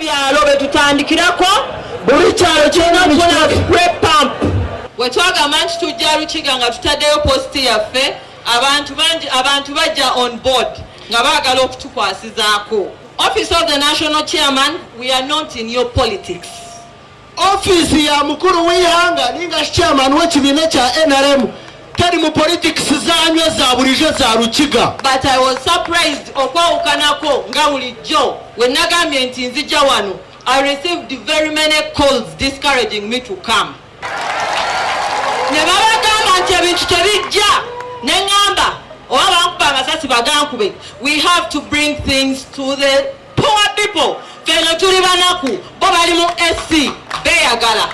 Ab'ebyalo betutandikirako. Buli kyalo kirina Kirina spray pump. Bwe twagamba nti tujja Rukiga nga tutaddeyo post yaffe, abantu bangi, abantu bajja on board nga baagala okutukwasizaako. Office of the national chairman, we are not in your politics. Ofiisi ya mukuru w'ihanga ninga chairman w'ekibiina kya NRM teri mu politics zanyu za bulijjo za Rukiga. But I was surprised, okwawukanako nga bulijjo we nagambye nti nzija wano, I received very many calls discouraging me to come, ne babagamba nti ebintu tebijja. Ne ŋŋamba oba bankuba amasasi bagankube, we have to bring things to the poor people. Feno tuli banaku, bo bali mu AC beeyagala.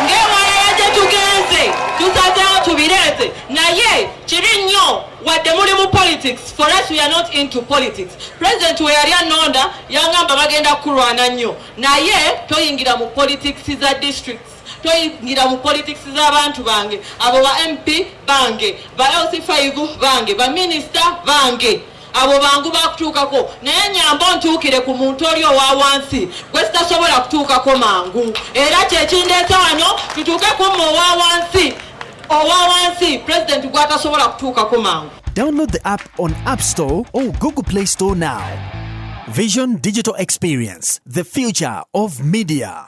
Ng'ewalala gye tugenze tusazeewo tubireete, naye kibi nnyo wadde muli mu politics. For us, we are not into politics. President we yali anonda yaŋŋamba bagenda kulwana nnyo, naye toyingira mu politics za districts, toyingira mu politics z'abantu bange. Abo ba MP bange, ba LC5 bange, ba minisita bange, abo bangu bakutuukako, naye nyamba ontuukire ku muntu oli owa wansi gwe sitasobola kutuukako mangu. Era kyekindeeta wano, tutuuke ku mmwe owa wansi, owa wansi pulezidenti gwatasobola kutuukako mangu. Download the app on App Store or Google Play Store now. Vision Digital Experience, the future of media.